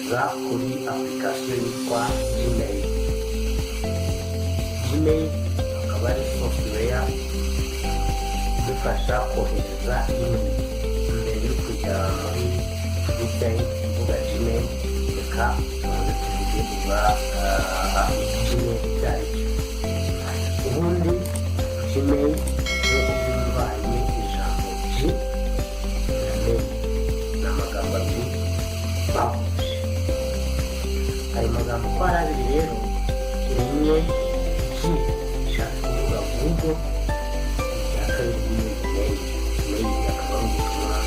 Twerekeza kuri application yitwa Gmail. Gmail akaba ari software idufasha kohereza email. Mbere yo kujya muri detail kuvuga Gmail, reka tubanze tuvuge niba Gmail icyo ari cyo. Ubundi Gmail, nk'uko byumva, harimo ijambo G na mail, ni amagambo abiri bahuje. Ayo magambo uko ari abiri rero, rimwe G bishatse kuvuga Google, irya kabiri ni mail. Mail akaba ari ubutumwa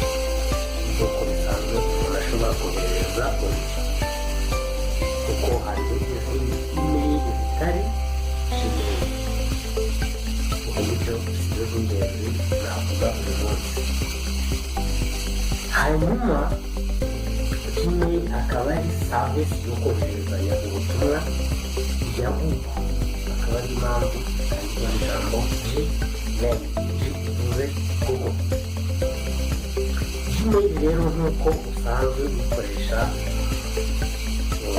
bwoko bisanzwe umuntu ashobora koherereza undi, kuko hari izindi email zitari Gmail. Ubwo buryo sizo z'ingenzi navuga uyu munsi. Hanyuma Gmail akaba ari service yo kohererezanya ubutumwa ya Google, akaba ari impamvu handikwa ijambo Gmail, G bivuze Google. Gmail rero, nk'uko usanzwe uyikoresha,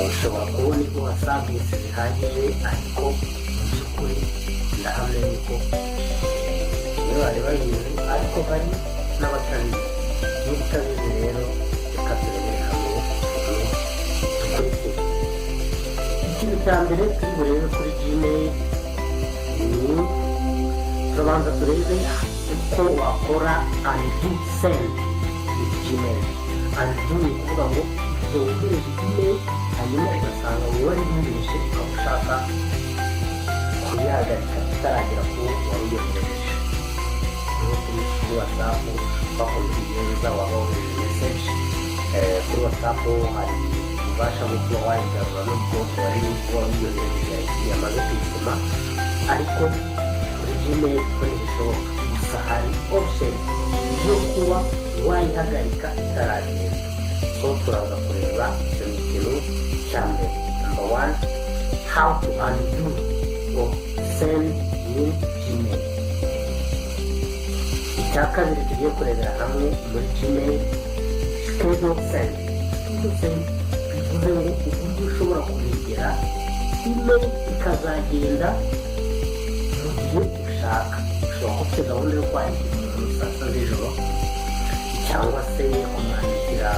ushobora kubona iguha service zihagije, ariko mu by'ukuri ndahamya yuko iyo bari babizi, ariko hari n'abatabizi. Niba utabizi rero, reka turebere hamwe utuntu dukurikira. Ikintu cya mbere turi burebe kuri Gmail ni, turabanza turebe uko wakora undo send with Gmail. Undo ni ukuvuga ngo igihe wohereje email hanyuma ugasanga wowe wari wibeshye, ukaba ushaka kuyihagarika itaragera ku wari uyoherereje, nko kuri WhatsApp bakunze kubigenza, waba wohereje message kuri WhatsApp, hari ububasha bwo kuba wayigarura nubwo wari wayohereje yamaze kuyisoma, ariko kuri Gmail ko ntibishoboka. Gusa hari option yo kuba wayihagarika itaragenda. So turaza kureba icyo ni ikintu cya mbere. Number one, how to undo or send in Gmail. Icya kabiri tugiye kurebera hamwe muri Gmail, schedule send. Schedule send bivuze ngo uburyo ushobora kuregera email ikazagenda mu gihe ushaka. Ushobora kuba ufite gahunda yo kwandikira umuntu saa 6 z'ijoro cyangwa se kumwandikira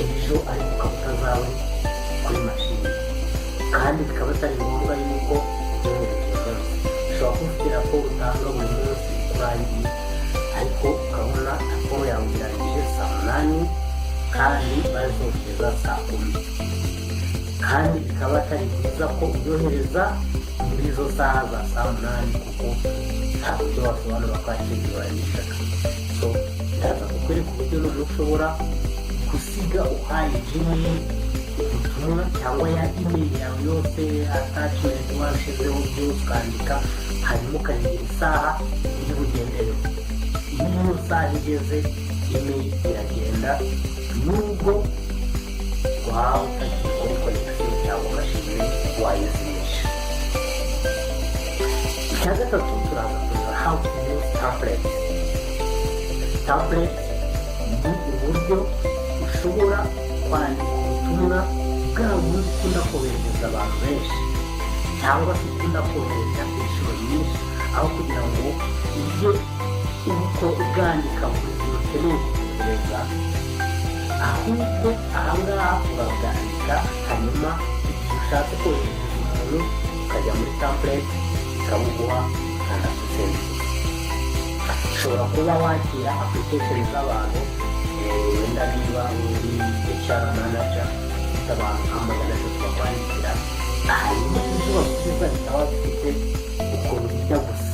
ejo, ariko ukaba utazaba uri kuri mashini, kandi bikaba atari ngombwa yuko ubyohereza uyu munsi. Ushobora kuba ufite raporo utanga buri munsi urangiye, ariko ukabona raporo yawe irangije saa 8 kandi bazohereza saa 10, kandi bikaba atari byiza ko uyohereza muri izo saha za saa 8, kuko nta buryo wasobanura ko hakiri warangizaga. So ndaza kukwereka uburyo noneho ushobora gusiga uhaye Gmail ubutumwa cyangwa ya email yawe yose, attachment washizeho byose, ukandika, hanyuma ukayigira isaha iri bugendereho. Iyo iyo saha igeze, email iragenda nubwo waba utagiye kuri connection cyangwa mashini wayizimisha. Icya gatatu, turaza kureba how to use templates. Template ni uburyo ushobora kwandika ubutumwa bwa bundi ukunda koherereza abantu benshi cyangwa se ukunda kohereza inshuro nyinshi, aho kugira ngo ujye uko ubwandika buri gihe ukeneye kohereza, ahubwo ahangaha urabwandika, hanyuma igihe ushatse kohereza umuntu ukajya muri template ikabuguha, ukanda kuri send. Ushobora kuba wakira application z'abantu, wenda niba uri HR manager, ufite abantu nka 300 bakwandikira, hanyuma ibyo basubiza bikaba bifite ukuntu bijya gusa.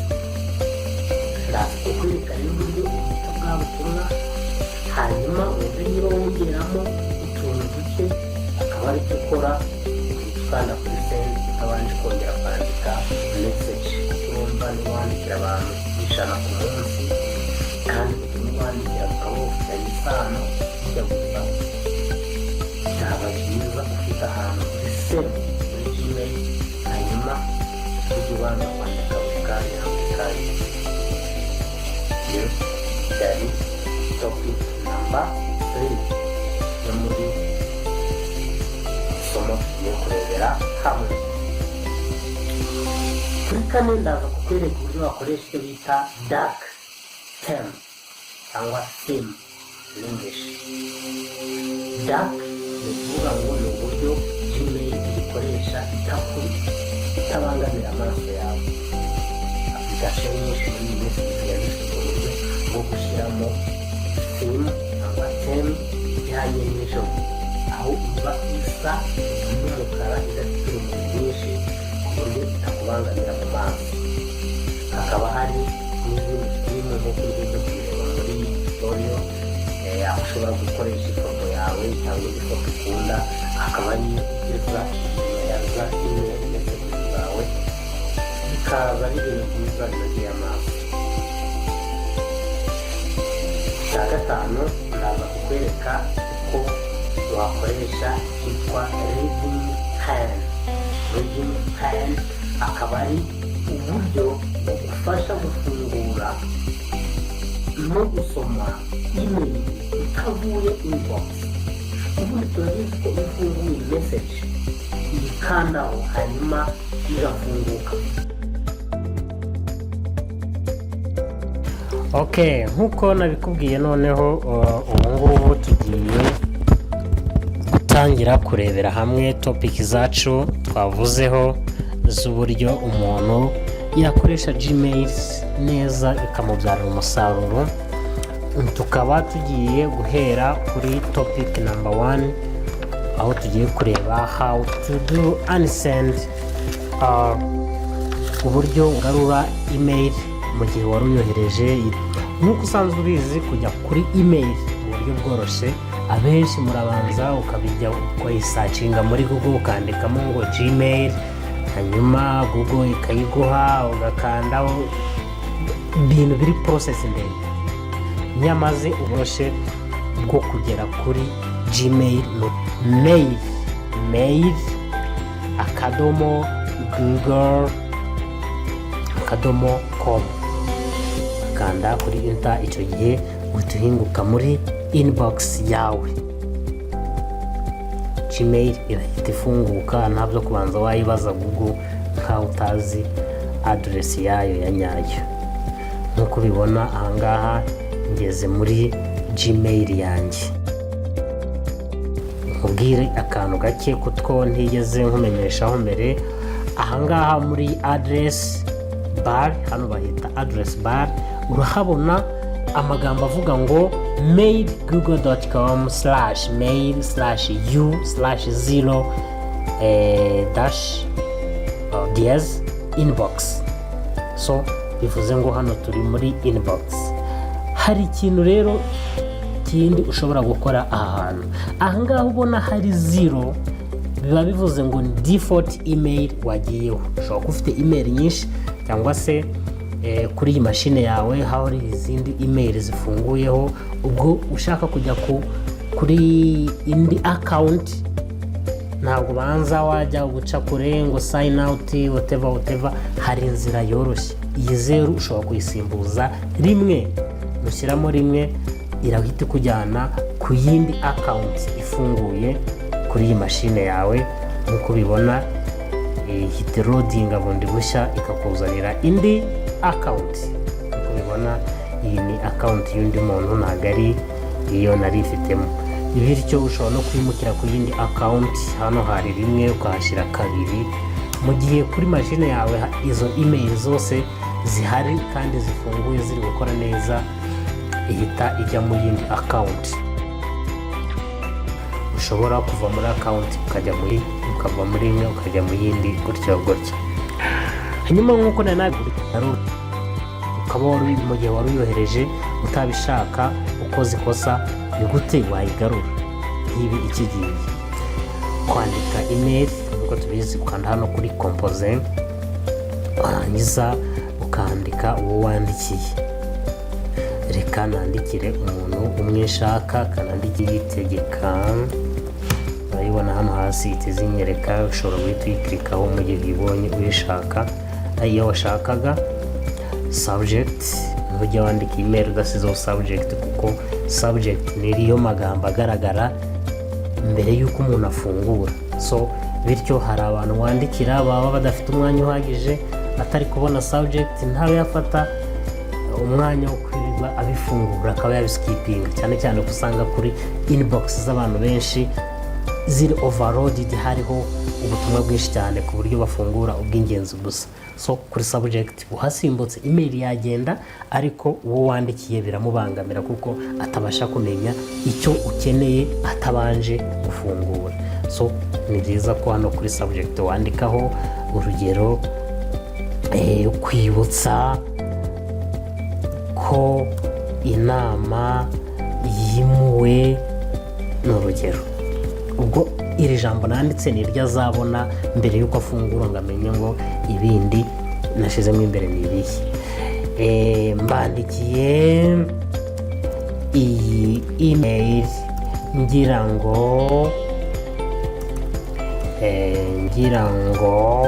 Ndaza kukwereka rero uburyo ubika bwa butumwa, hanyuma wumve niba wongeramo utuntu duke, akaba ari cyo ukora, uhita ukanda kuri send utabanje kongera kwandika message. Urumva niba wandikira abantu 100 ku munsi, kandi ubutumwa wandikira bukaba bufitanye isano bijya gusa, byaba byiza ufite ahantu kuri save muri Gmail, hanyuma ujye ubanza kwandika buri kanya buri kanya. Iyo byari topic number 3 yo muri Kurebera hamwe kuri kane, ndaza kukwereka uburyo wakoresha icyo bita dark theme cyangwa theme in English. Dark ni ukuvuga ngo ni uburyo Gmail ikoresha itabangamira amaso yawe. Application nyinshi muri iyi minsi zisigaye zifite uburyo bwo gushyiramo theme cyangwa theme ijyanye n'ijoro, aho iba isa n'umukara, idafite urumuri rwinshi, ku buryo itakubangamira mu maso. Hakaba hari n'izindi theme nk'uko uri kubireba muri tutorial, aho ushobora gukoresha ifoto yawe cyangwa indi foto ukunda, akaba ariyo igeza inyuma ya za email messages zawe, bikaza ari ibintu byiza binogeye amaso. Icya gatanu, ndaza kukwereka uko wakoresha icyitwa reading pen. Reading pen akaba ari uburyo bugufasha gufungura no gusoma email itavuye inbox. Ubundi turabizi ko iyo ufunguye message uyikandaho, hanyuma igafunguka. Ok, nk'uko nabikubwiye, noneho ubu ngubu tugiye gutangira kurebera hamwe topic zacu twavuzeho z'uburyo umuntu yakoresha Gmail neza ikamubyarira umusaruro. Tukaba tugiye guhera kuri topic number one, aho tugiye kureba how to do unsend, uburyo ugarura email mu gihe wari uyohereje. Nk'uko usanzwe ubizi, kujya kuri email mu buryo bworoshye, abenshi murabanza ukabijya ukayisearchinga muri Google, ukandikamo ngo Gmail, hanyuma Google ikayiguha, ugakandaho, ibintu biri process ndende. Nyamaze ubworoshye bwo kugera kuri Gmail ni mail.google.com, kanda kuri enter. Icyo gihe uhita uhinguka muri inbox yawe. Gmail irahita ifunguka, ntabyo kubanza wayibaza Google nkaho utazi aderesi yayo ya nyayo. Nk'uko ubibona ahangaha, ngeze muri Gmail yanjye. Nkubwire akantu gake kutwo ntigeze nkumenyeshaho mbere. Ahangaha muri address bar, hano bahita address bar, urahabona amagambo avuga ngo mail google.com/mail/u/0 dash dièse inbox. So bivuze ngo hano turi muri inbox. Hari ikintu rero kindi ushobora gukora aha hantu. Ahangaha ubona hari zero, biba bivuze ngo ni default email wagiyeho. Ushobora kuba ufite email nyinshi, cyangwa se kuri iyi mashine yawe hari izindi email zifunguyeho. Ubwo ushaka kujya kuri indi account, ntabwo ubanza wajya guca kure ngo sign out, whatever, whatever. Hari inzira yoroshye. Iyi zeru ushobora kuyisimbuza rimwe. Nushyiramo rimwe, irahita ikujyana ku yindi account ifunguye kuri iyi mashine yawe. Nk'uko ubibona, ihita loadinga bundi bushya, ikakuzanira indi account. Nk'uko ubibona, iyi ni account y'undi muntu, ntabwo ari iyo nari ifitemo. Bityo ushobora no kwimukira ku yindi account. Hano hari rimwe, ukahashyira kabiri, mu gihe kuri mashine yawe izo email zose zihari kandi zifunguye, ziri gukora neza. Ihita ijya mu yindi account. Ushobora kuva muri account ukajya muri, ukava muri imwe ukajya mu yindi, gutyo gutyo. Hanyuma nk'uko nari nabikubwiye, ukaba wari mu gihe wari uyohereje utabishaka, ukoze ikosa, ni gute wayigarura ntibe ikigiye? Kwandika email, nk'uko tubizi, ukanda hano kuri compose, warangiza ukandika uwo wandikiye. Reka nandikire umuntu umwe nshaka, kanandikire Itegeka. Urayibona hano hasi ihita izinyereka. Ushobora guhita uyiclickaho mu gihe uyibonye uyishaka, iyo washakaga. Subject, ntujya wandika email udasizeho subject, kuko subject ni iriyo magambo agaragara. mbere y'uko umuntu afungura. So bityo hari abantu wandikira baba badafite umwanya uhagije, atari kubona subject, ntabe yafata umwanya wo kwirirwa abifungura, akaba yabiskippinga, cyane cyane ko usanga kuri inbox z'abantu benshi ziri overloaded, hariho ubutumwa bwinshi cyane ku buryo bafungura ubw'ingenzi gusa. So kuri subject uhasimbutse, email yagenda, ariko uwo wandikiye biramubangamira kuko atabasha kumenya icyo ukeneye atabanje gufungura. So ni byiza ko hano kuri subject wandikaho urugero kwibutsa ko inama yimuwe, ni urugero. Ubwo iri jambo nanditse ni iryo azabona mbere y'uko afungura ngo amenye ngo ibindi nashyizemo imbere ni ibihe. Mbandikiye iyi email ngira ngo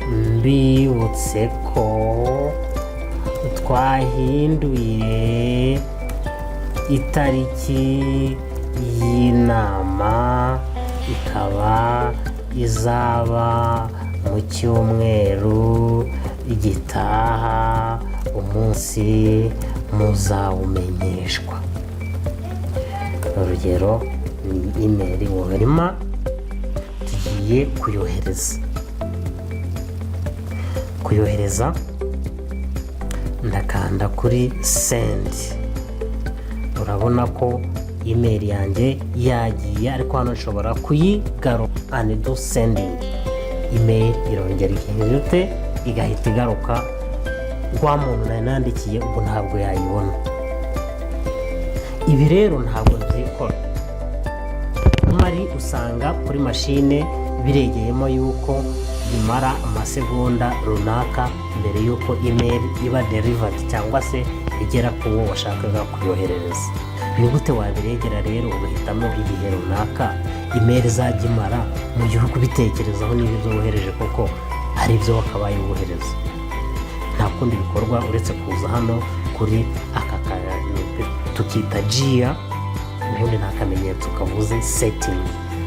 mbibutse ko twahinduye itariki y'inama, ikaba izaba mu cyumweru gitaha, umunsi muzawumenyeshwa. Urugero ni email woherema, tugiye kuyohereza. Ndakanda kuri send, urabona ko email yanjye yagiye, ariko hano nshobora kuyigarura, undo sending. Email irongera igahita igahita igaruka. Wa muntu nari nandikiye ubu ntabwo yayibona. Ibi rero ntabwo byikora mari, usanga kuri mashine biregeyemo yuko bimara amasegonda runaka mbere y'uko email iba delivered cyangwa se igera ku wo washakaga kuyoherereza. Ni gute wabiregera rero ugahitamo igihe runaka email izajya imara mu gihe uri kubitekerezaho niba ibyo wohereje koko ari ibyo wakabaye wohereza? Nta kundi bikorwa uretse kuza hano kuri aka kantu tukita gear. Ubundi ni akamenyetso kavuze setting,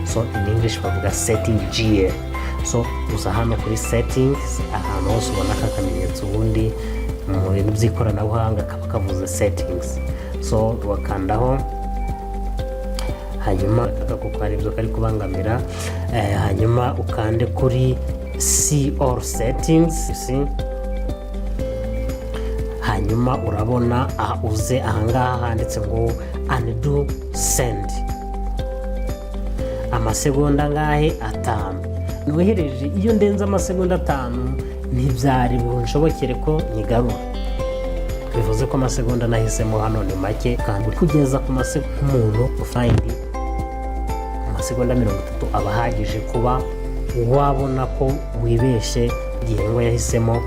so in English bavuga setting gear. So uza hano kuri settings, ahantu hose ubona aka kamenyetso ubundi mu bintu by'ikoranabuhanga kaba kavuze settings. So wakandaho, hanyuma kuko hari ibyo kari kubangamira, hanyuma ukande kuri see all settings, see. Hanyuma urabona aha, uze ahangaha handitse ngo undo send, amasegonda angahe? 5. Nohereje, iyo ndenze amasegonda 5 ntibyari bunshobokere ko nyigarura. Bivuze ko amasegonda nahisemo hano ni make, kandi kugeza ku masegonda nk'umuntu ufayindi amasegonda 30 aba ahagije kuba wabona ko wibeshye igihe ngo yahisemo,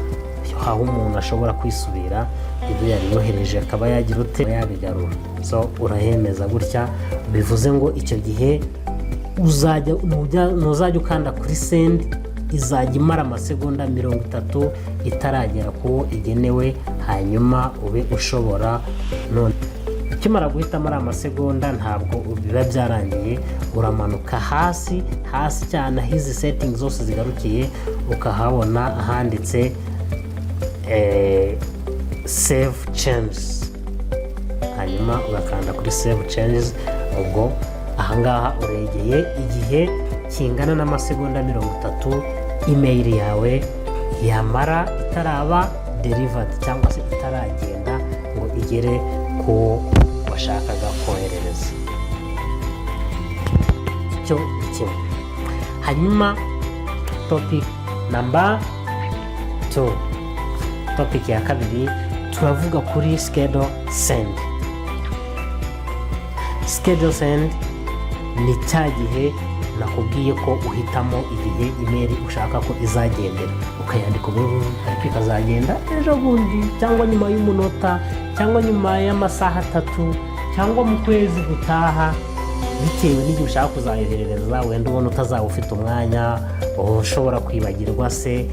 aho umuntu ashobora kwisubira, ibyo yari yohereje akaba yagira ute? Yabigarura. So urahemeza gutya, bivuze ngo icyo gihe uzajya ntuzajya ukanda kuri send, izajya imara amasegonda 30 itaragera ku wo igenewe, hanyuma ube ushobora none. Ukimara guhitamo ari amasegonda, ntabwo biba byarangiye. Uramanuka hasi hasi cyane aho izi setting zose zigarukiye, ukahabona ahanditse save changes, hanyuma ugakanda kuri save changes. Ubwo ahangaha uregeye igihe kingana n'amasegonda 30 email yawe yamara itaraba delivered cyangwa se itaragenda ngo igere ku washakaga koherereza. Icyo ni kimwe. Hanyuma topic number 2, topic ya kabiri, turavuga kuri schedule send. Schedule send ni cya gihe nakubwiye ko uhitamo igihe email ushaka ko izagendera, ukayandika ubu ariko ikazagenda ejo bundi, cyangwa nyuma y'umunota, cyangwa nyuma y'amasaha 3, cyangwa mu kwezi gutaha, bitewe n'igihe ushaka kuzayoherereza. Wenda ubona utazaba ufite umwanya, ushobora kwibagirwa se,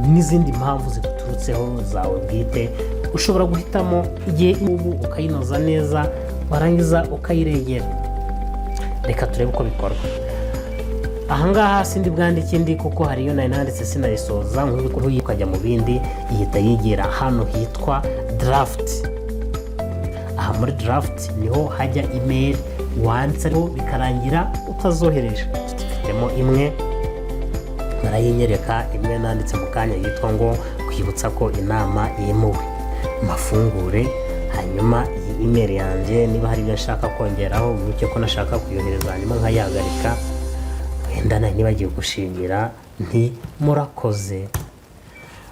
n'izindi mpamvu ziguturutseho zawe bwite. Ushobora guhitamo igihe ubu ukayinoza neza, warangiza ukayiregera. Reka turebe uko bikorwa. Ahangaha sindi bwandike indi kuko hari iyo nari nanditse sinayisoza. Nk'uko ukajya mu bindi, ihita yigira hano hitwa draft. Aha muri draft niho hajya email wanditseho bikarangira utazohereje. Mfitemo imwe, barayinyereka, imwe nanditse mu kanya yitwa ngo "Kwibutsa ko inama yimuwe". Mafungure, hanyuma iyi email yanjye, niba hari ibyo nshaka kongeraho, wibuke ko nashaka kuyohereza hanyuma nkayihagarika. Wenda nari nibagiwe gushimira nti "Murakoze".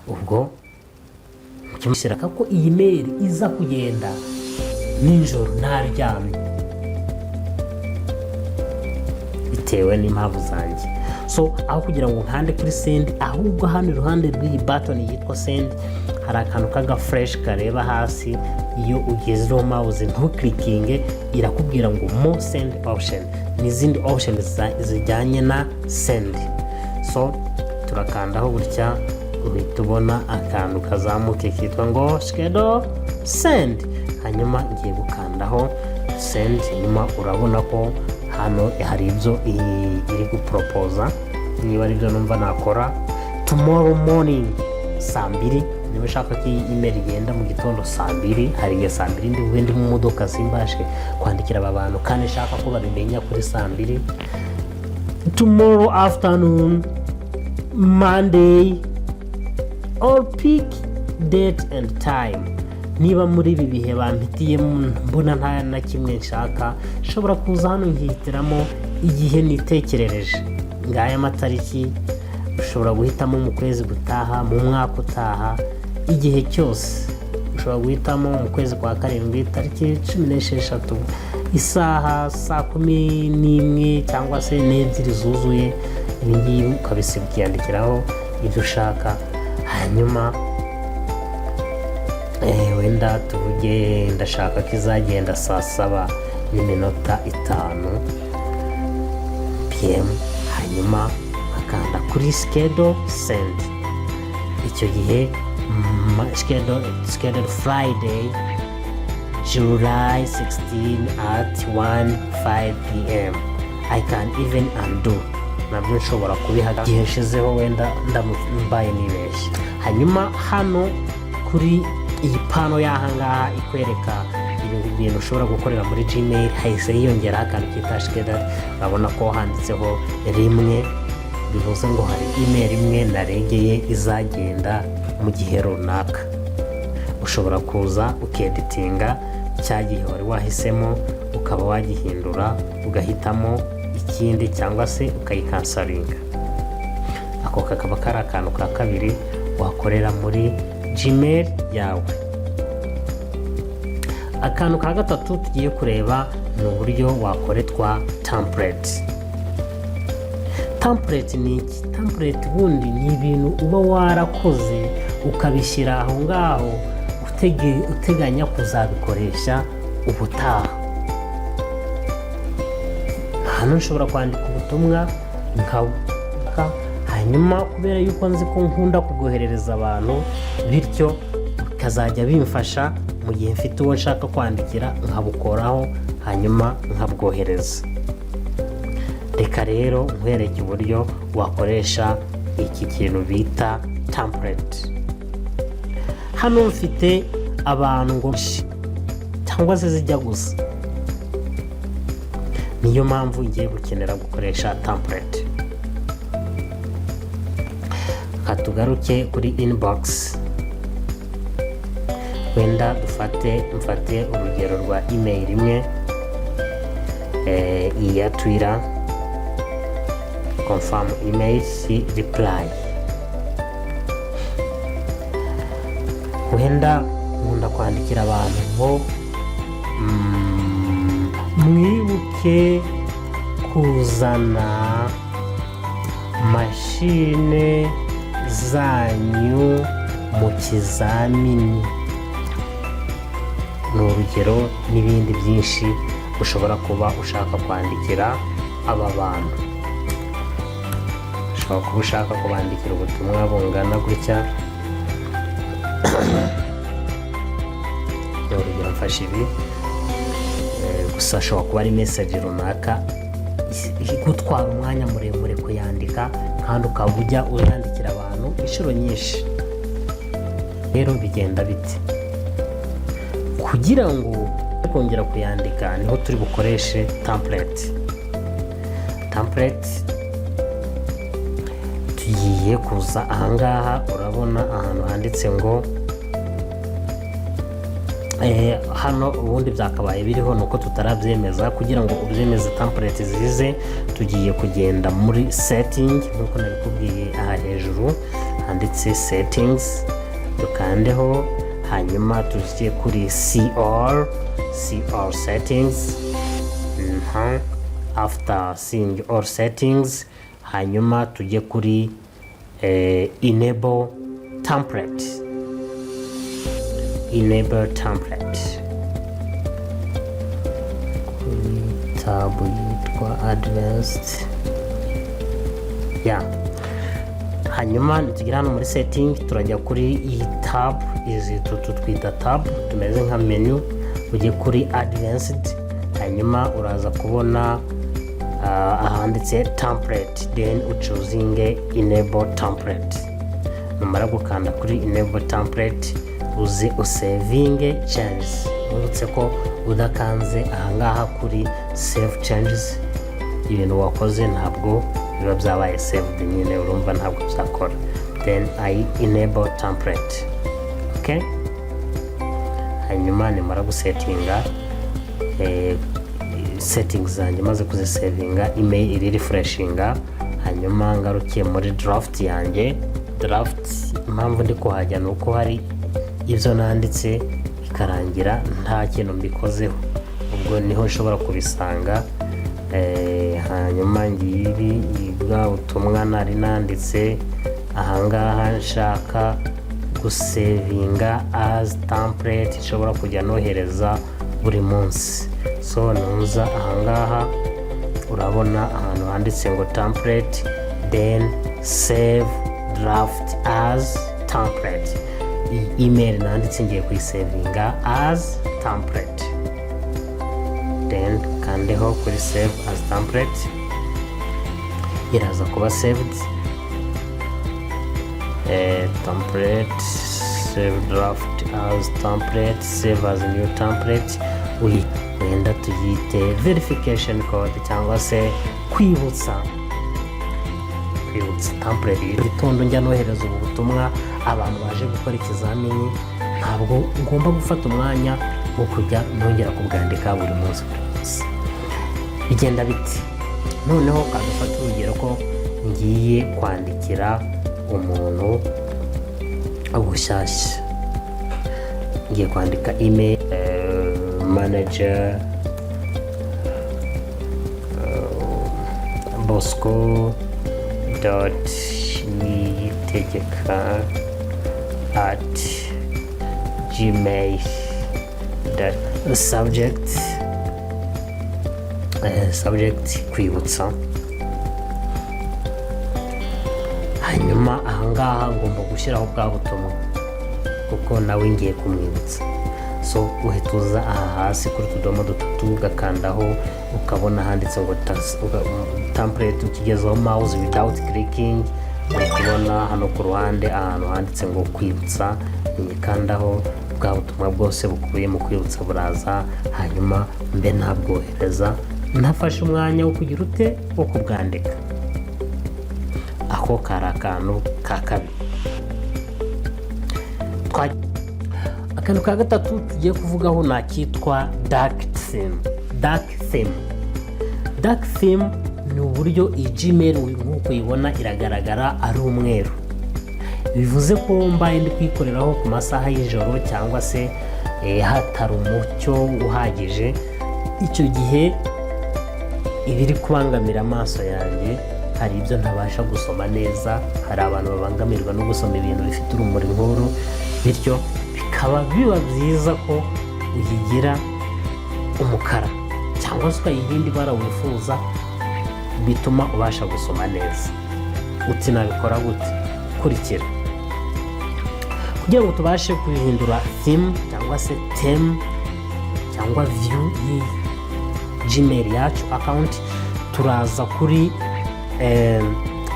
Ubwo kimushyira ko iyi mail iza kugenda nijoro ntaryamye bitewe n'impamvu zanjye. So aho kugira ngo nkande kuri send, ahubwo hano iruhande rw'iyi button yitwa send hari akantu k'aga flèche kareba hasi. Iyo ugezeho mouse ntuclickinge, irakubwira ngo "More send option", n'izindi option zijyanye na send. So turakandaho gutya, uhita ubona akantu kazamuke kitwa ngo "Schedule send". Hanyuma ngiye gukandaho send. Nyuma urabona ko hano hari ibyo iri guporopoza. Niba ari byo numva nakora tomorrow morning saa 2, niba ushaka ko iyi email igenda mu gitondo saa 2. Hari igihe saa 2 ndi bube ndi mu modoka, simbashe kwandikira aba bantu kandi nshaka ko babimenya kuri saa 2. Tomorrow afternoon, Monday, or pick date and time. Niba muri ibi bihe bampitiyemo mbona nta na kimwe nshaka, nshobora kuza hano nkihitiramo igihe nitekerereje. Ngaya amatariki ushobora guhitamo mu kwezi gutaha, mu mwaka utaha, igihe cyose. Ushobora guhitamo mu kwezi kwa karindwi, tariki 16, isaha saa 11 cyangwa se n'ebyiri zuzuye. Ibi ngibi ukabisiba, ukiyandikiraho ibyo ushaka. Hanyuma wenda tuvuge ndashaka ko izagenda saa 7:05 PM, hanyuma akanda kuri schedule send. Icyo gihe schedule Friday, July 16 at 1:05 PM. I can even undo, nabyo nshobora kubiha igihe nshizeho wenda mbaye nibeshye. Hanyuma hano kuri iyi pano y'aha ngaha ikwereka ibintu ushobora gukorera muri Gmail, hahise hiyongeraho akantu kita schedule. Urabona ko handitseho rimwe, bivuze ngo hari email imwe narengeye izagenda mu gihe runaka. Ushobora kuza ukeditinga cya gihe wari wahisemo, ukaba wagihindura ugahitamo ikindi cyangwa se ukayicancelinga. Ako kakaba kari akantu ka kabiri wakorera muri Gmail yawe. Akantu ka gatatu tugiye kureba ni uburyo wakoretwa template. Template ni iki? Template ubundi ni ibintu uba warakoze ukabishyira aho ngaho uteganya kuzabikoresha ubutaha. Hano nshobora kwandika ubutumwa nka, hanyuma kubera yuko nzi ko nkunda kubwoherereza abantu, bityo bikazajya bimfasha mu gihe mfite uwo nshaka kwandikira, nkabukoraho hanyuma nkabwohereza. Reka rero nkwereke uburyo wakoresha iki kintu bita template. Hano mfite abantu ngo cyangwa se zijya gusa, niyo mpamvu ngiye gukenera gukoresha template. Reka tugaruke kuri inbox. Wenda dufate, mfate urugero rwa email imwe, iya Twitter, confirm email reply. Wenda nkunda kwandikira abantu ngo "Mwibuke kuzana mashine zanyu mu kizamini." Ni urugero, n'ibindi byinshi ushobora kuba ushaka kwandikira aba bantu. Ushobora kuba ushaka kubandikira ubutumwa bungana gutya. Ni urugero mfashe ibi gusa, ashobora kuba ari message runaka. Igutwara umwanya muremure kuyandika, kandi ukaba ujya uyandikira abantu inshuro nyinshi. Rero bigenda bite? Kugira ngo kongera kuyandika, niho turi bukoreshe template. Template, tugiye kuza ahangaha, urabona ahantu handitse ngo hano ubundi byakabaye biriho, ni uko tutarabyemeza. Kugira ngo ubyemeze, template zize, tugiye kugenda muri setting nk'uko nabikubwiye. Aha hejuru handitse settings, dukandeho, hanyuma tujye kuri see all settings. After seeing all settings, hanyuma tujye kuri enable template. Enable template kuri tab yitwa advanced ya. Hanyuma nitugera hano muri setting, turajya kuri iyi tab, izi tutu twita tab, tumeze nka menu. Ujye kuri advanced, hanyuma uraza kubona ahanditse template, then uchoosinge enable template. Numara gukanda kuri enable template, uze usavinge changes. Wibutse ko udakanze ahangaha kuri save changes, ibintu wakoze ntabwo biba byabaye saved nyine, urumva ntabwo byakora. Then I enable template, okay. Hanyuma nimara gusettinga settings zanjye, maze kuzisavinga, email iri refreshinga. Hanyuma ngarukiye muri draft yanjye. Draft, impamvu ndi kuhajya ni uko hari ibyo nanditse bikarangira nta kintu mbikozeho, ubwo niho nshobora kubisanga. Hanyuma ngibi bwa butumwa nari nanditse ahangaha nshaka gusavinga as template nshobora kujya nohereza buri munsi. So nuza ahangaha, urabona ahantu handitse ngo template, then save draft as template. Iyi email nanditse ngiye kuyisavinga as template, then kandeho kuri save as template, iraza kuba saved. Template, save draft as template, save as new template. Wenda tuyite verification code cyangwa se kwibutsa, kwibutsa template. Gitondo njya nohereza ubu butumwa abantu baje gukora ikizamini, ntabwo ngomba gufata umwanya wo kujya nongera kubwandika buri munsi, buri munsi. Bigenda biti? Noneho kadufata urugero ko ngiye kwandikira umuntu bushyashya, ngiye kwandika email manager bosco.niyitegeka@gmail. Subject, subject kwibutsa. Hanyuma ahangaha ngomba gushyiraho bwa butumwa kuko nawe ngiye kumwibutsa. So uhita uza aha hasi kuri utudomo dutatu, ugakandaho, ukabona handitse ngo template. Ukigezaho mouse without clicking, uri kubona hano ku ruhande ahantu handitse ngo kwibutsa. Nyikandaho, bwa butumwa bwose bukubiye mu kwibutsa buraza, hanyuma mbe ntabwohereza ntafashe umwanya wo kugira ute, wo kubwandika. Ako kari akantu ka kabiri. Akantu ka gatatu tugiye kuvugaho ni akitwa dark theme. Dark theme, dark theme ni uburyo iyi Gmail nk'uko uyibona iragaragara ari umweru. Bivuze ko mbaye ndi kuyikoreraho ku masaha y'ijoro cyangwa se hatari umucyo uhagije, icyo gihe ibiri kubangamira amaso yanjye, hari ibyo ntabasha gusoma neza. Hari abantu babangamirwa no gusoma ibintu bifite urumuri nk'uru, bityo bikaba biba byiza ko uyigira umukara cyangwa se ukayiha irindi bara wifuza bituma ubasha gusoma neza. Uti nabikora gute? Kurikira. Kugira ngo tubashe guhindura theme cyangwa se theme cyangwa view y'iyi Gmail yacu account, Turaza kuri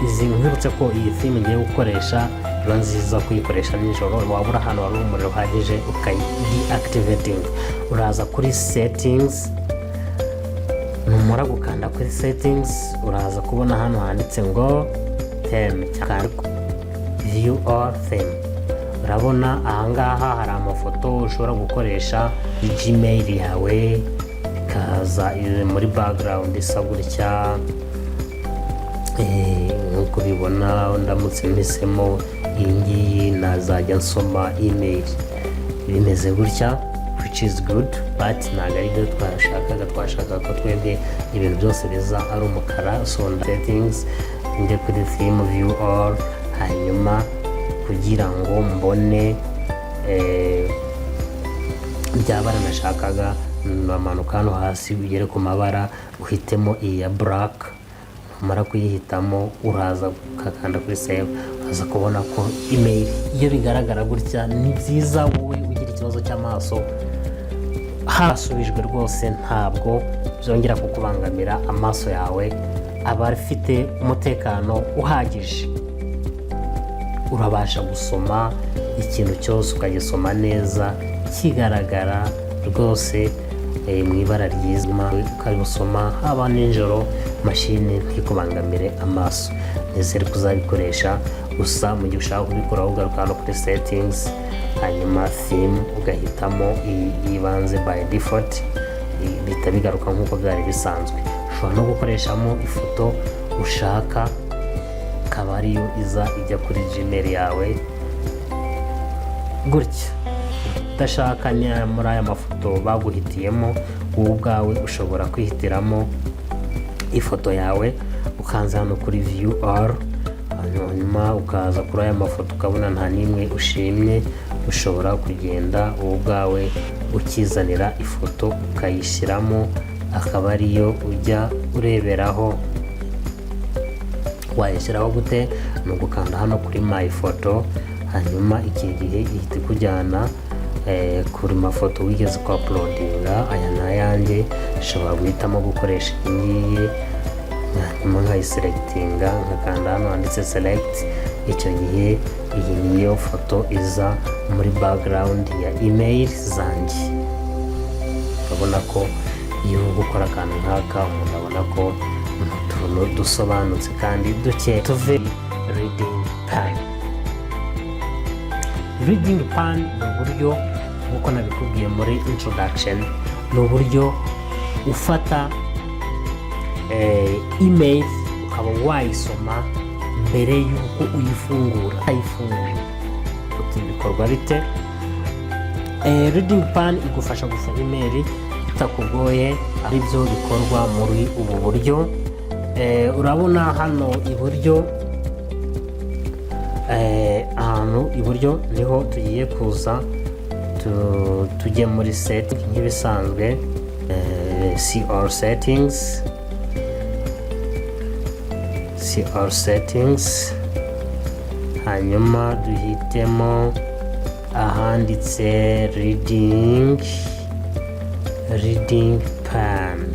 izi. Nkwibutse ko iyi theme ngiye gukoresha iba nziza kuyikoresha nijoro, waba uri ahantu hari umuriro uhagije ukayi deactivating. Uraza kuri settings. Numara gukanda kuri settings, uraza kubona hano handitse ngo theme cyangwa view all theme. Urabona ahangaha hari amafoto ushobora gukoresha Gmail yawe, ikaza muri background isa gutya. Nk'uko ubibona, ndamutse mpisemo iyi ngiyi, nazajya nsoma email bimeze gutya, which is good, but ntabwo ari byo twashakaga. Twashakaga ko twebwe ibintu byose biza ari umukara. So settings, njye kuri theme, view all, hanyuma kugira ngo mbone rya bara nashakaga, namanuka hano hasi ugere ku mabara, uhitemo iyi ya black. Numara kuyihitamo, uraza ukakanda kuri save, uraza kubona ko email iyo bigaragara gutya. Ni byiza, wowe ugira ikibazo cy'amaso, hasubijwe rwose, ntabwo byongera kukubangamira, amaso yawe aba afite umutekano uhagije. Urabasha gusoma ikintu cyose, ukagisoma neza kigaragara rwose mu ibara ryiza, ukabisoma haba nijoro, mashini ntikubangamire amaso. Nizere ko uzabikoresha. Gusa mu gihe ushaka kubikora, ugaruka hano kuri settings, hanyuma theme, ugahitamo iyi yibanze by default, bihita bigaruka nk'uko byari bisanzwe. Ushobora no gukoreshamo ifoto ushaka, ikaba ariyo iza ijya kuri Gmail yawe gutya. Udashaka muri aya mafoto baguhitiyemo, wowe ubwawe ushobora kwihitiramo ifoto yawe. Ukanza hano kuri view all, hanyuma ukaza kuri aya mafoto, ukabona nta n'imwe ushimye, ushobora kugenda wowe ubwawe ukizanira ifoto, ukayishyiramo, akaba ariyo ujya ureberaho. Wayishyiraho gute? Ni ugukanda hano kuri my photo, hanyuma iki gihe ihita ikujyana kuri mafoto wigeze ku uploadinga. Aya ni ayanjye, nshobora guhitamo gukoresha iyi ngiyi, hanyuma nkayiselectinga, nkakanda hano handitse select. Icyo gihe iyi niyo foto iza muri background ya email zanjye. Urabona ko iyo uri gukora akantu nk'aka, umuntu abona ko ni utuntu dusobanutse kandi duke. Tuve reading pane. Reading pane ni uburyo, nk'uko nabikubwiye muri introduction, ni uburyo ufata email ukaba wayisoma mbere y'uko uyifungura. Ayifungura uti bikorwa bite? Reading pane igufasha gufunga email bitakugoye, aribyo bikorwa muri ubu buryo. Urabona hano iburyo, ahantu iburyo niho tugiye kuza, tujye muri setting nk'ibisanzwe, see all settings, see all settings, hanyuma duhitemo ahanditse reading pane.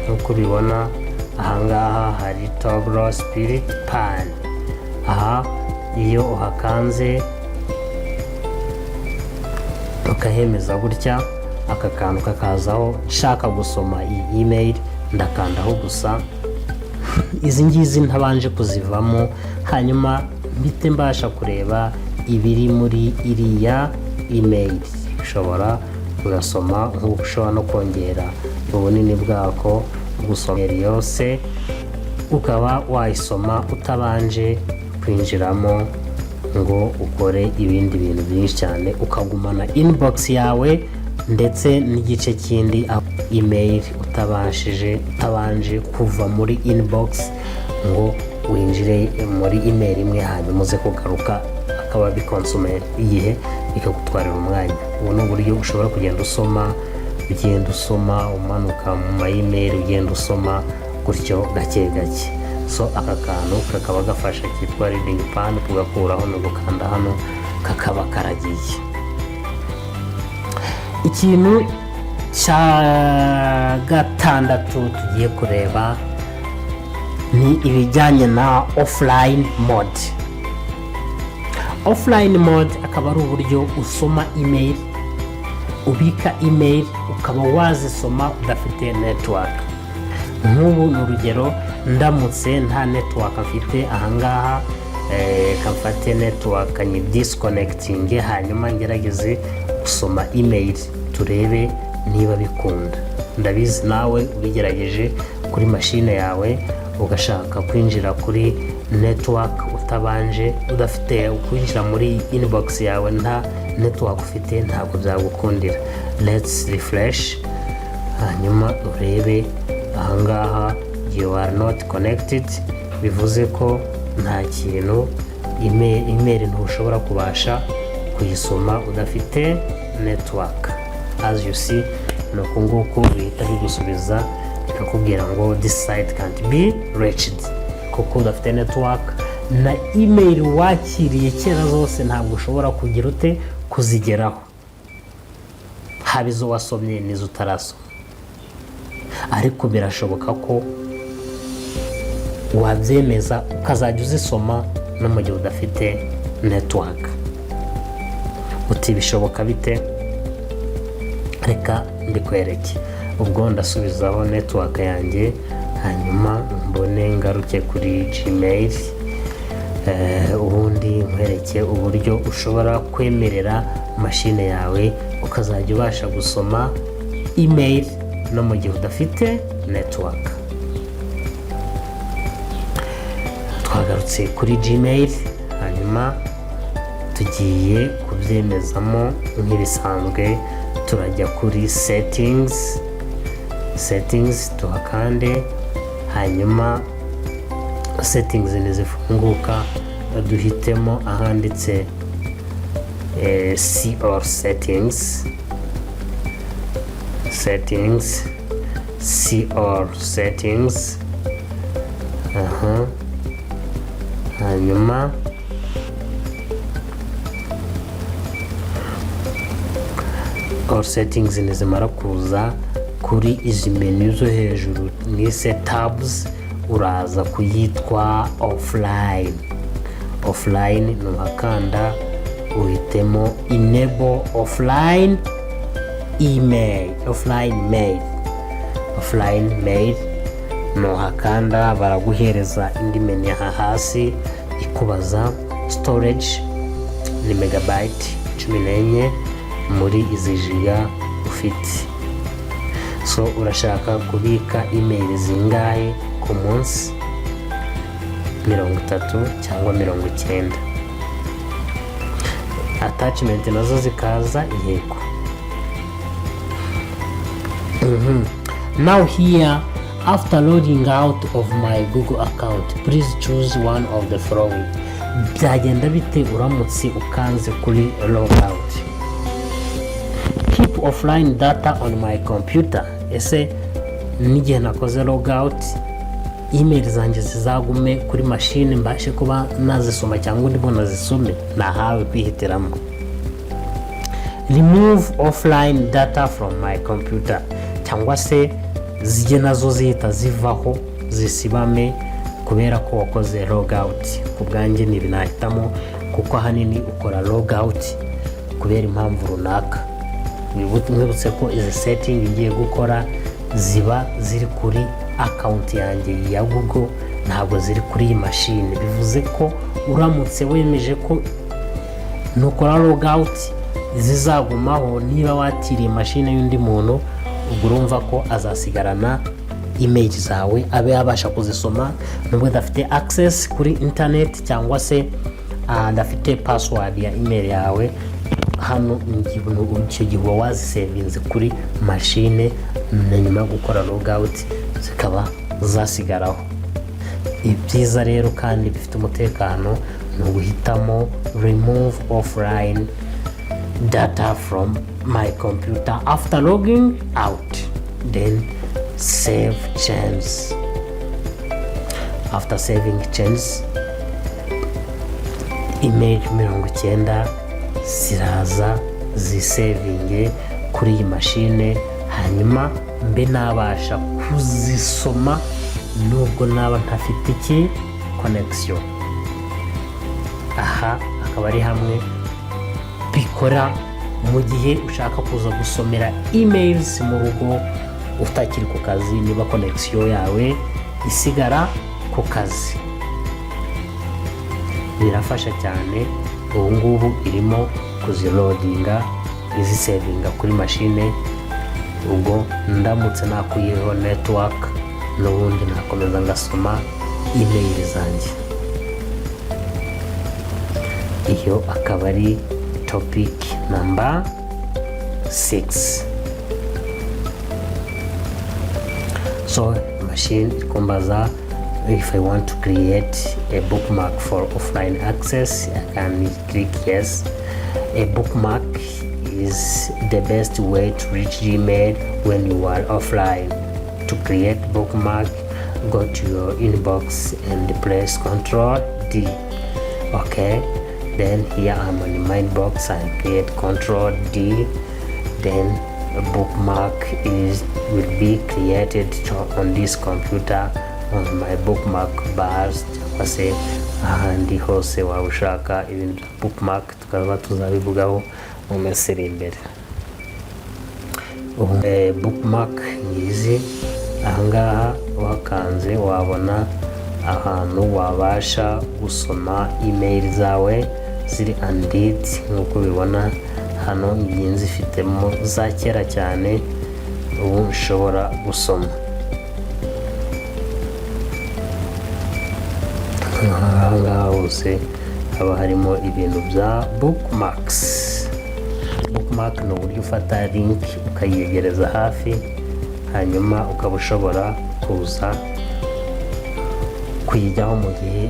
Nk'uko ubibona ahangaha hari toggle split pane. Aha iyo uhakanze ukahemeza gutya, aka kantu kakazaho, nshaka gusoma iyi email ndakandaho gusa, izi ngizi ntabanje kuzivamo, hanyuma mpite mbasha kureba ibiri muri iriya email. Ushobora kugasoma nk'uko ushobora no kongera ubunini bwako, gusoma yose ukaba wayisoma utabanje kwinjiramo ngo ukore ibindi bintu byinshi cyane, ukagumana inbox yawe ndetse n'igice kindi email utabanje kuva muri inbox ngo winjire muri email imwe, hanyuma uze kugaruka, akaba bikonsomera igihe, bikagutwarira umwanya. Ubu ni uburyo ushobora kugenda usoma, ugenda usoma, umanuka mu ma email, ugenda usoma gutyo gake gake. So aka kantu kakaba gafasha, kitwa reading pane. Kugakuraho ni ugukanda hano, kakaba karagiye. Ikintu Icya gatandatu tugiye kureba ni ibijyanye na offline mode. Offline mode akaba ari uburyo usoma email, ubika email, ukaba wazisoma udafite network. Nk'ubu ni urugero, ndamutse nta network mfite ahangaha, kamfate network nyi disconnecting, hanyuma ngerageze gusoma email, turebe niba bikunda. Ndabizi nawe ubigerageje kuri mashine yawe, ugashaka kwinjira kuri network utabanje, udafite kwinjira muri inbox yawe nta network ufite, ntabwo byagukundira. Let's refresh, hanyuma urebe ahangaha, "You are not connected", bivuze ko nta kintu, email ntushobora kubasha kuyisoma udafite network. As you see, ni uku nguku bihita bigusubiza, bikakubwira ngo "This site can't be reached", kuko udafite network. Na email wakiriye kera zose ntabwo ushobora kugira ute kuzigeraho, haba izo wasomye n'izo utarasoma. Ariko birashoboka ko wabyemeza ukazajya uzisoma no mu gihe udafite network. Uti bishoboka bite? Reka mbikwereke. Ubwo ndasubizaho network yanjye, hanyuma mbone ngaruke kuri Gmail, ubundi nkwereke uburyo ushobora kwemerera mashine yawe ukazajya ubasha gusoma email no mu gihe udafite network. Twagarutse kuri Gmail, hanyuma tugiye kubyemezamo nk'ibisanzwe. Turajya kuri settings, settings tuhakande, hanyuma settings nizifunguka duhitemo ahanditse see all settings, settings, see all settings. Aha, hanyuma all settings nizimara kuza kuri izi menu zo hejuru nise tabs, uraza kuyitwa offline. Offline nuhakanda, uhitemo enable offline email, offline mail. Offline mail nuhakanda, baraguhereza indi menu aha hasi ikubaza storage, ni megabyte 14 muri izi giga ufite. So urashaka kubika email zingahe ku munsi? 30 cyangwa 90? Attachment nazo zikaza? Yego. Now here, after logging out of my Google account, please choose one of the following. Byagenda bite uramutse ukanze kuri logout? Keep offline data on my computer. Ese n'igihe nakoze logout, email zanjye zizagume kuri mashini mbashe kuba nazisoma cyangwa undi muntu azisome? Nahawe kwihitiramo. Remove offline data from my computer, cyangwa se zijye nazo zihita zivaho, zisibame kubera ko wakoze logout? Ku bwanjye ni nahitamo, kuko ahanini ukora logout kubera impamvu runaka. Mwibutse ko izi setting ngiye gukora ziba ziri kuri account yanjye ya Google, ntabwo ziri kuri iyi mashini. Bivuze ko uramutse wemeje ko nukora logout zizagumaho, niba watiriye mashine y'undi muntu, ubwo urumva ko azasigarana email zawe, abe yabasha kuzisoma nubwo adafite access kuri internet cyangwa se adafite password ya email yawe. Hano icyo gihe uba wazisevinze kuri mashine, na nyuma yo gukora logout zikaba zasigaraho. Ibyiza rero kandi bifite umutekano ni uguhitamo remove offline data from my computer after logging out, then save change. After saving change, email 90 ziraza zisevinge kuri iyi mashine, Hanyuma mbe nabasha kuzisoma nubwo naba ntafite iki connection. Aha akaba ari hamwe bikora mu gihe ushaka kuza gusomera emails mu rugo utakiri ku kazi, niba connection yawe isigara ku kazi. Birafasha cyane. Ubu ngubu irimo kuziloadinga, izisavinga kuri mashine. Ubwo ndamutse nakuyeho network, n'ubundi nakomeza ngasoma email zanjye. Iyo akaba ari topic number 6. So machine iri kumbaza if I want to create a bookmark for offline access. I can click yes. A bookmark is the best way to reach Gmail when you are offline. To create bookmark, go to your inbox and press Ctrl D. Okay, then here I'm on my inbox. I create Ctrl D, then a bookmark is will be created on this computer on my bookmark bars, cyangwa se ahandi hose waba ushaka ibintu bya bookmark, tukaba tuzabivugaho mu minsi iri imbere. Ubu bookmark ngizi ahangaha, uhakanze wabona ahantu wabasha gusoma email zawe ziri unread. Nk'uko ubibona hano, ngiye nzifitemo za kera cyane, ubu nshobora gusoma. Ahangaha hose haba harimo ibintu bya bookmarks. Bookmark ni uburyo ufata link ukayegereza hafi, hanyuma ukaba ushobora kuza kuyijyaho mu gihe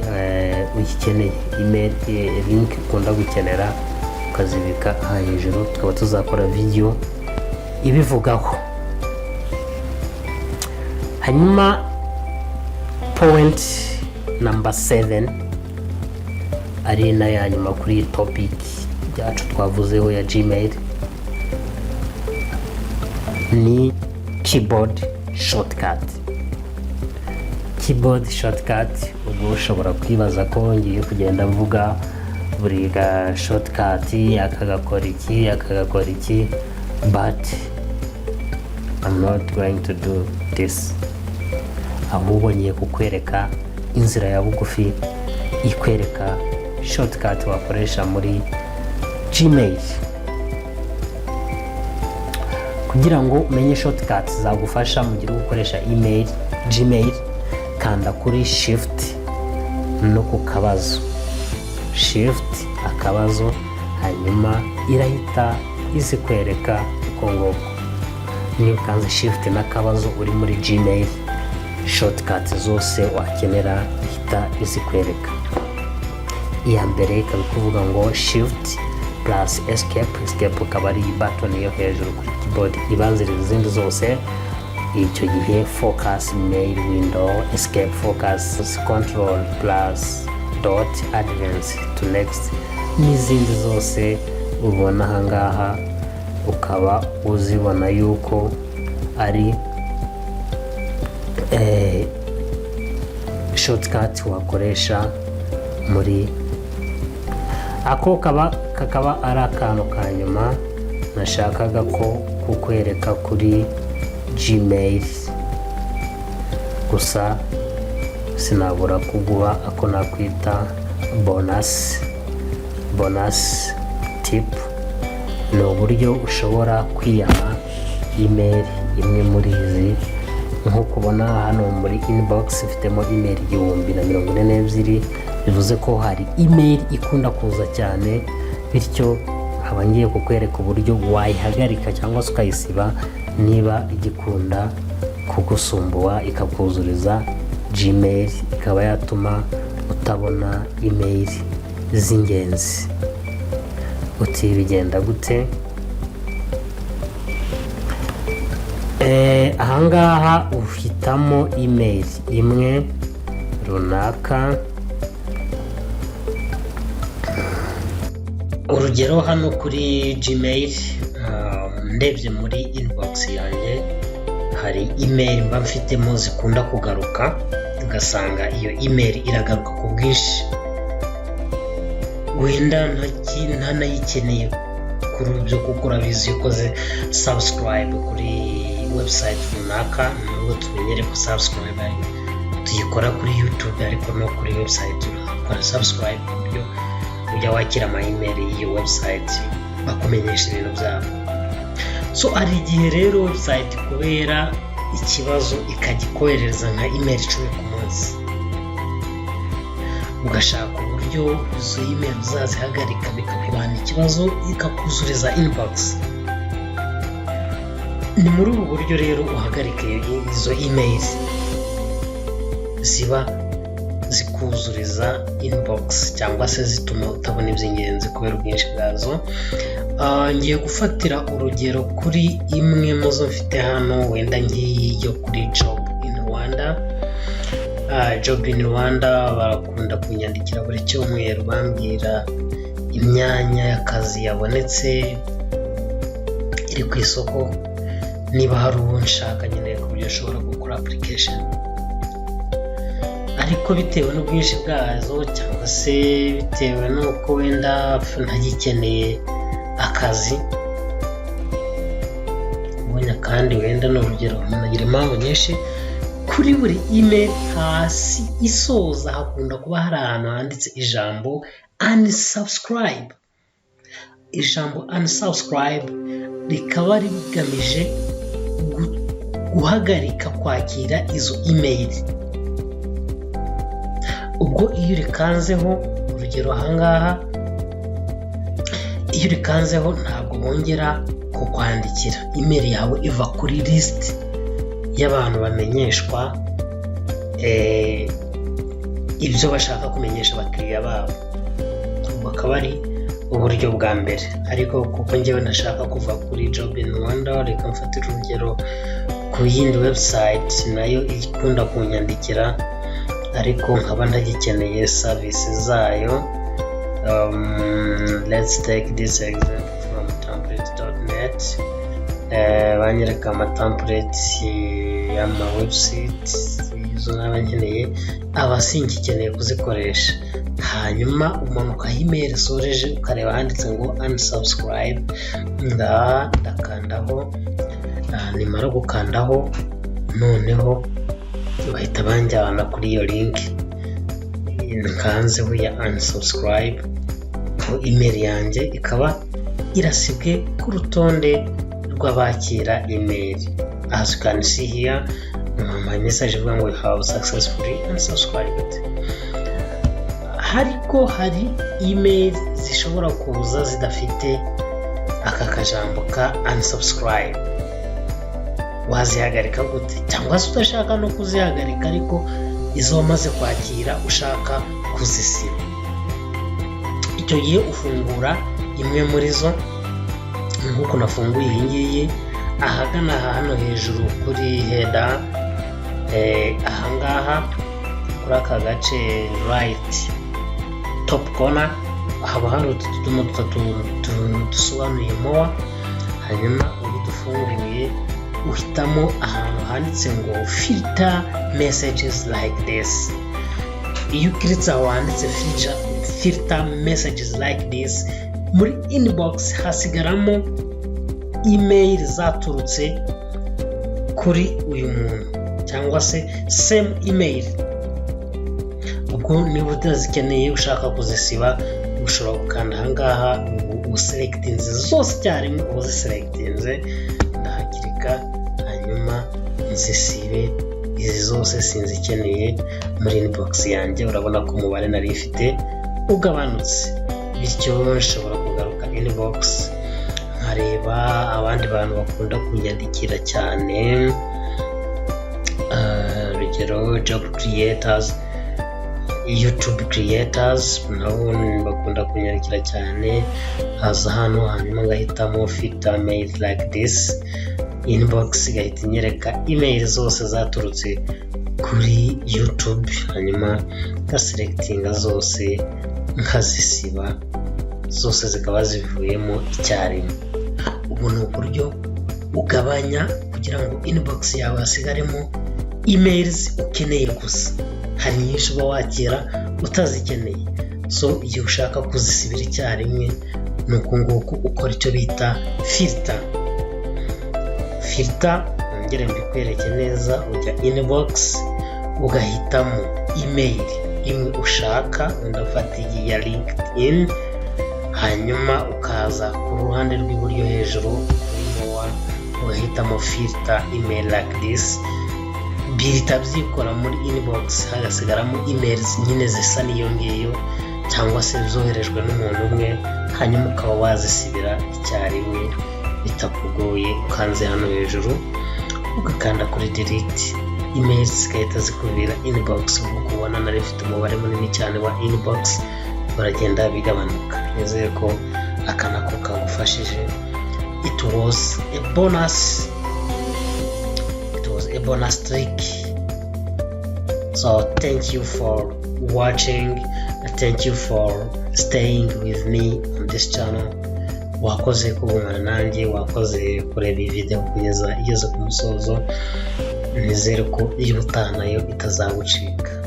uyikeneye. Email, link ukunda gukenera, ukazibika aha hejuru. Tukaba tuzakora video ibivugaho. Hanyuma point number 7, ari na ya nyuma kuri iyi topic yacu twavuzeho ya Gmail, ni keyboard shortcut. Keyboard shortcut, ubwo ushobora kwibaza ko ngiye kugenda mvuga buri ga shortcut, aka gakora iki, aka gakora iki, but I'm not going to do this. Ahubwo ngiye kukwereka inzira ya bugufi ikwereka shortcut wakoresha muri Gmail. Kugira ngo umenye shortcut zagufasha mu gihe uri gukoresha email Gmail, kanda kuri Shift no ku kabazo, Shift akabazo, hanyuma irahita izikwereka uko nguko. Niba ukanze Shift n'akabazo uri muri Gmail, shortcut zose wakenera ihita izikwereka. Iya mbere ikaba ikuvuga ngo Shift plus Escape. Escape ikaba ari button yo hejuru kuri keyboard ibanziriza izindi zose. Icyo gihe focus mail window, escape focus, Control plus dot, advance to next, n'izindi zose ubona ahangaha, ukaba uzibona yuko ari shortcut wakoresha muri ako. Kakaba ari akantu ka nyuma nashakaga ko kukwereka kuri Gmail. Gusa sinabura kuguha ako nakwita bonus tip. Ni uburyo ushobora kwiyama email imwe muri izi. Nk'uko ubona hano muri inbox ifitemo email 1042, bivuze ko hari email ikunda kuza cyane. Bityo nkaba ngiye kukwereka uburyo wayihagarika cyangwa se ukayisiba niba igikunda kugusumbuwa, ikakuzuriza Gmail, ikaba yatuma utabona email z'ingenzi. Uti bigenda gute? Ahangaha uhitamo email imwe runaka. Urugero, hano kuri Gmail Ndebye muri inbox yanjye, hari email mba mfitemo zikunda kugaruka, ugasanga iyo email iragaruka ku bwinshi, wenda ntanayikeneye kuri ibyo, kuko urabizi, iyo ukoze subscribe kuri website runaka, nubwo tumenyere ko subscribe tuyikora kuri YouTube, ariko no kuri website urakora subscribe ku buryo ujya wakira ama email y'iyo website bakumenyesha ibintu byabo. So hari igihe rero website kubera ikibazo ikajya ikoherereza nka email 10 ku munsi, ugashaka uburyo izo email uzazihagarika bikakubana ikibazo, ikakuzuriza inbox. Ni muri ubu buryo rero uhagarika izo email ziba zikuzuriza inbox cyangwa se zituma utabona iby'ingenzi kubera ubwinshi bwazo. Ngiye gufatira urugero kuri imwe mu zo mfite hano, wenda ngiyi yo kuri Job in Rwanda. Job in Rwanda barakunda kunyandikira buri cyumweru bambwira imyanya y'akazi yabonetse iri ku isoko, niba hari uwo nshaka nyine ku buryo ashobora gukora application. Ariko bitewe n'ubwinshi bwazo cyangwa se bitewe n'uko wenda ntagikeneye akazi ubonye, kandi wenda ni urugero, umuntu agira impamvu nyinshi, kuri buri email hasi isoza hakunda kuba hari ahantu handitse ijambo "unsubscribe". Ijambo "unsubscribe" rikaba rigamije guhagarika kwakira izo email. Ubwo iyo urikanzeho, urugero ahangaha, iyo urikanzeho ntabwo bongera kukwandikira, email yawe iva kuri lisiti y'abantu bamenyeshwa ibyo bashaka kumenyesha abakiriya babo. Ubwo akaba ari uburyo bwa mbere. Ariko kuko njyewe ntashaka kuva kuri Job in Rwanda, reka mfatire urugero ku yindi website nayo ikunda kunyandikira ariko nkaba ntagikeneye service zayo. Let's take this example from template.net. Banyereka ama template y'ama website, izo naba nkeneye aba singikeneye kuzikoresha. Hanyuma umanuka aho email isoreje, ukareba ahanditse ngo "unsubscribe". Ngaha ndakandaho. Nimara gukandaho, noneho bahita banjyana kuri iyo link nkanzeho ya unsubscribe, email yanjye ikaba irasibwe ku rutonde rw'abakira email. As you can see here, my message ivuga ngo "You have successfully unsubscribed." Ariko hari email zishobora kuza zidafite aka kajambo ka "unsubscribe". Wazihagarika gute? Cyangwa se udashaka no kuzihagarika, ariko izo wamaze kwakira ushaka kuzisiba, icyo gihe ufungura imwe muri zo nk'uko nafunguye iyi ngiyi. Ahagana aha hano hejuru kuri header, ahangaha kuri aka gace right top corner, haba hari utu tudomo dutatu dusobanuye "more". Hanyuma iyo dufunguye, uhitamo ahantu handitse ngo "Filter messages like this". Iyo ukiritse aho handitse "Filter messages like this", muri inbox hasigaramo email zaturutse kuri uyu muntu cyangwa se same email. Ubwo niba utazikeneye ushaka kuzisiba, ushobora gukanda ahangaha uselectinze zose icyarimwe. Uba uziselectinze, ndahakirika hanyuma nzisibe izi zose, sinzikeneye muri inbox yanjye. Urabona ko umubare nari ifite ugabanutse, bityo nshobora kugaruka inbox nkareba abandi bantu bakunda kunyandikira cyane. Urugero job creators, YouTube creators nabo bakunda kunyandikira cyane. Haza hano, hanyuma ngahitamo "Filter mail like this". Inbox igahita inyereka email zose zaturutse kuri YouTube, hanyuma ngaselectinga zose nkazisiba, zose zikaba zivuyemo icyarimwe. Ubu Ubu ni uburyo ugabanya kugira ngo inbox yawe hasigaremo emails ukeneye gusa. Hari nyinshi uba wakira utazikeneye, so igihe ushaka kuzisibira icyarimwe ni uku nguku ukora icyo bita filter. Filter, nongere mbikwereke neza, ujya inbox, ugahitamo email imwe ushaka, wenda ufata iyi ya LinkedIn, hanyuma ukaza ku ruhande rw'iburyo hejuru kuri more, ugahitamo filter email like this. Bihita byikora muri inbox, hagasigaramo emails nyine zisa n'iyo ngiyo cyangwa se zoherejwe n'umuntu umwe, hanyuma ukaba wazisibira icyarimwe bitakugoye. Ukanze hano hejuru, ugakanda kuri delete, emails zigahita zikubira inbox. Nk'uko ubona, nari ifite umubare munini cyane wa inbox, baragenda bigabanuka. Nizere ko aka nako kagufashije. It was a bonus, it was a bonus trick. So thank you for watching, thank you for staying with me on this channel. Wakoze kugumana nanjye, wakoze kureba iyi video kugeza igeze ku musozo. Nizere ko iyo utaha nayo itazagucika.